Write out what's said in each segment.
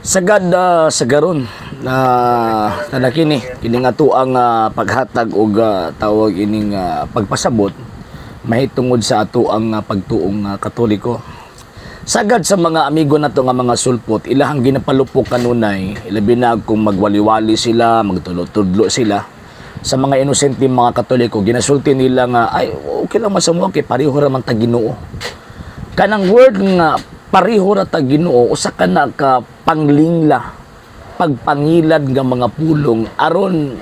Sagad sa garon na kini kini nga ang paghatag og tawag ining pagpasabot mahitungod sa ato ang pagtuong Katoliko. Sagad sa mga amigo nato nga mga sulpot, ilahang ginapalupok kanunay, labi na kung magwali-wali sila, magtudlo-tudlo sila sa mga inosente mga Katoliko, ginasulti nila nga ay okay lang man sa mo kay pareho ra man ta Ginoo. Kanang word nga pareho ra ta Ginoo, usa ka na ka panglingla, pagpangilad nga mga pulong aron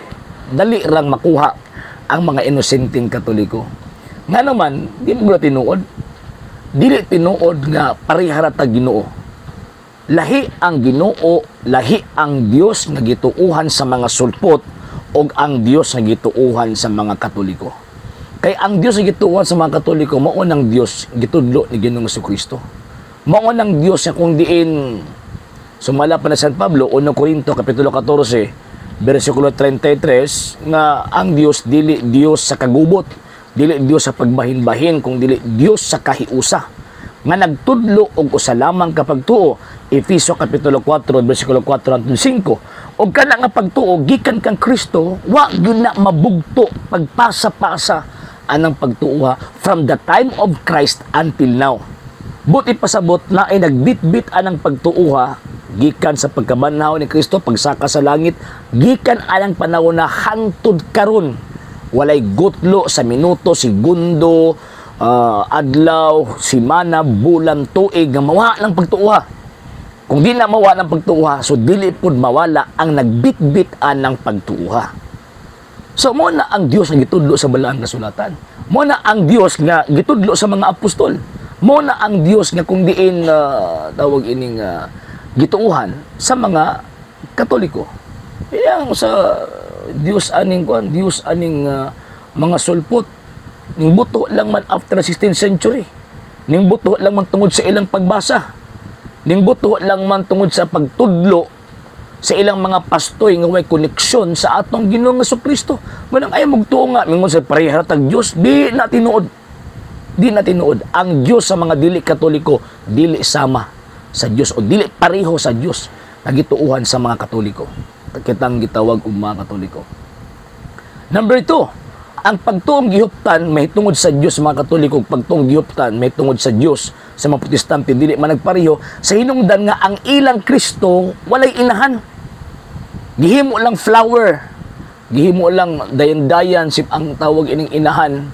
dali rang makuha ang mga inosenteng Katoliko. Nga naman, di mo tinuod. Dili tinuod nga pareha ra ta Ginoo. Lahi ang Ginoo, lahi ang Dios nga gituuhan sa mga sulpot og ang Dios nga gituuhan sa mga Katoliko. Kay ang Dios nga gituuhan sa mga Katoliko mao nang Dios gitudlo ni Ginoong Kristo. Mao nang Dios nga kung diin sumala pa na San Pablo, 1 Corinto kapitulo 14 bersikulo 33, nga ang Dios dili Dios sa kagubot, dili Dios sa pagbahin-bahin, kung dili Dios sa kahiusa nga nagtudlo og usa lamang ka pagtuo, Efeso kapitulo 4 bersikulo 4 hangtod 5. Og kana nga pagtuo gikan kang Kristo, wa gyud na mabugto pagpasa-pasa anang pagtuo from the time of Christ until now. Buti pasabot na ay nagbitbit anang pagtuoha gikan sa pagkabanhaw ni Kristo, pagsaka sa langit, gikan anang panahon na hangtod karon. Walay gutlo sa minuto, segundo, adlaw, simana, bulan, tuig nga mawa ng pagtuoha. Kung di na mawa ng pagtuoha, so dili pud mawala ang nagbitbit anang pagtuoha. So mo na ang Dios nga gitudlo sa Balaang Kasulatan. Mo na ang Dios nga gitudlo sa mga apostol. Mo na ang Dios nga kung diin tawag ining gituuhan sa mga Katoliko. Iyang sa Dios aning kuan, Dios aning mga sulpot ning buto lang man after 16th century. Ning buto lang man tungod sa ilang pagbasa. Ning buto lang man tungod sa pagtudlo sa ilang mga pastoy nga way koneksyon sa atong Ginoong Kristo. Manang ay magtuo nga mingon sa pareha tag Dios, di na tinuod. Di na tinuod. Ang Dios sa mga dili Katoliko dili sama sa Dios o dili pareho sa Dios nga gituuhan sa mga Katoliko. Kitang gitawag og mga Katoliko. Number 2, ang pagtuong gihuptan mahitungod sa Dios sa mga Katoliko ug pagtuong gihuptan mahitungod sa Dios sa mga Protestante dili man nagpareho sa hinungdan nga ang ilang Kristo walay inahan. Gihimo lang flower. Gihimo lang dayan-dayan sip ang tawag ining inahan.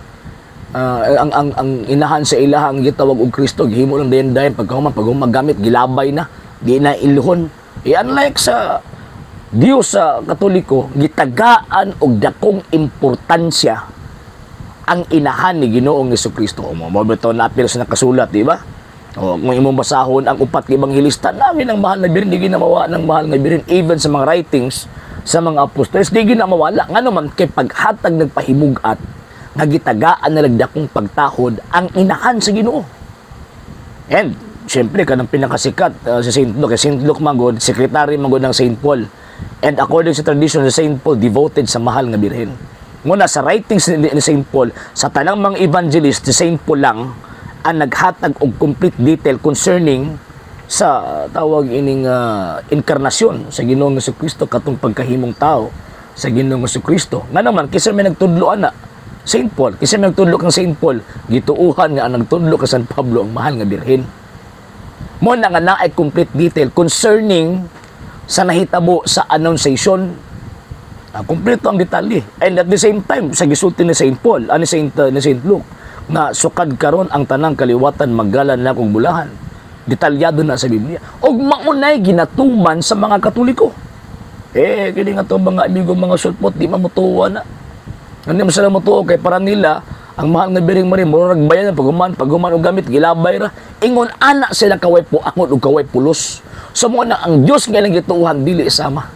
Ang inahan sa ilahang gitawag og Kristo, gihimo lang dayan-dayan, pagkahuman pag gamit gilabay na, di na ilhon. E unlike sa Dios sa Katoliko, gitagaan og dakong importansya ang inahan ni Ginoong Kristo. O mo bitaw napil sa nakasulat, di ba? O kung imong basahon ang upat ka ebanghelista, nami ng mahal na Birhen, di ginamawa ng mahal nga Birhen, even sa mga writings sa mga apostoles, di ginamawala. Ngano man kay paghatag nagpahimug-at nga gitagaan na dakong pagtahod ang inahan sa Ginoo. And siyempre kanang pinakasikat si Saint Luke, kay Saint Luke magod, sekretary magod ng Saint Paul. And according sa tradition, si Saint Paul devoted sa mahal nga Birhen. Muna sa writings ni Saint Paul, sa tanang mga evangelist, si Saint Paul lang ang naghatag og complete detail concerning sa tawag ining inkarnasyon sa Ginoong Kristo, katong pagkahimong tao sa Ginoong Kristo. Nga naman kaysa may nagtudlo ana Saint Paul, kaysa may nagtudlo kang Saint Paul, gituuhan nga ang nagtudlo ka San Pablo ang mahal nga Birhen. Mo na nga naay complete detail concerning sa nahitabo sa Annunciation. Kompleto ang detalye. And at the same time, sa gisulti ni Saint Paul, ani Saint ni Saint Luke, nga sukad karon ang tanang kaliwatan maggalan na kong bulahan. Detalyado na sa Biblia. Og maunay ginatuman sa mga Katoliko. Eh, kini nga to mga amigo mga sulpot, di man motuwa na. Hindi mo sila motuo kay para nila ang mahal nga Birheng Maria murag bayan paghuman og gamit gilabay ra. Ingon ana sila kaway po angon og kaway pulos. So mo na ang Dios nga ilang gituohan dili sama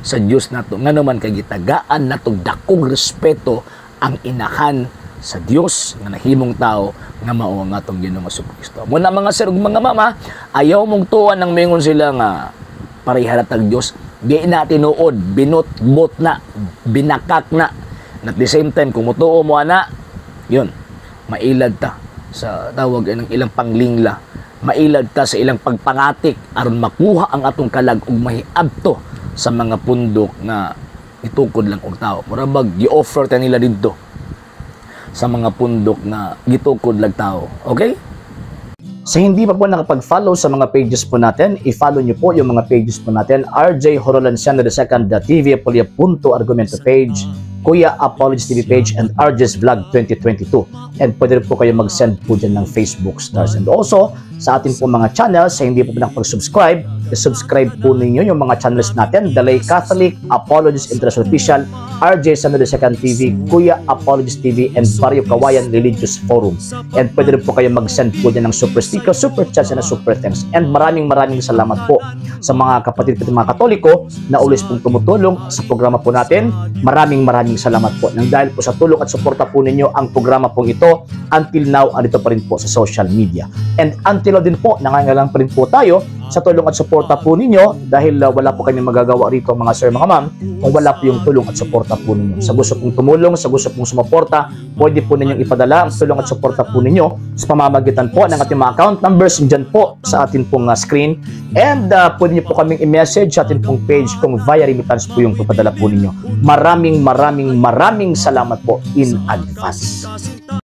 sa Dios nato. Ngano man kay gitagaan nato dakong respeto ang inahan sa Dios nga nahimong tao nga mao ang atong Ginoong Kristo. Mo na mga sir ug mga mama, ayaw mong tuwan nang mingon sila nga pareha tag Dios. Di na tinuod, binutbot na, binakak na. And at the same time, kung mutuo mo ana, yun, mailad ta sa tawag ng ilang panglingla. Mailad ta sa ilang pagpangatik aron makuha ang atong kalag ug mahiadto sa mga pundok nga itukod lang og tao. Mura bag gi-offer ta nila didto sa mga pundok nga gitukod lang tao. Okay? Sa hindi pa po nakapag-follow sa mga pages po natin, i-follow nyo po yung mga pages po natin. RJ Horolanciano II, TV Apolia Punto Argumento page, Kuya Apologies TV page, and RJ's Vlog 2022. And pwede rin po kayo mag-send po dyan ng Facebook stars. And also, sa atin po mga channels, sa hindi po nakapag-subscribe, i-subscribe po ninyo yung mga channels natin: The Lay Catholic, Apologies International Official, RJ Sano II TV, Kuya Apologies TV, and Barrio Kawayan Religious Forum. And pwede rin po kayo mag-send po dyan ng super sticker, super chats, and super thanks. And maraming maraming salamat po sa mga kapatid po, mga Katoliko na always pong tumutulong sa programa po natin. Maraming maraming salamat po. Nang dahil po sa tulong at suporta po ninyo, ang programa pong ito until now andito pa rin po sa social media. And until now din po, nangangailangan pa rin po tayo sa tulong at suporta po ninyo dahil wala po kami magagawa rito, mga sir, mga ma'am, kung wala po yung tulong at suporta po ninyo. Sa gusto pong tumulong, sa gusto pong sumuporta, pwede po ninyong ipadala ang tulong at suporta po ninyo sa pamamagitan po ng ating mga account numbers dyan po sa atin pong screen. And pwede niyo po kaming i-message sa atin pong page kung via remittance po yung papadala po ninyo. Maraming maraming maraming salamat po in advance.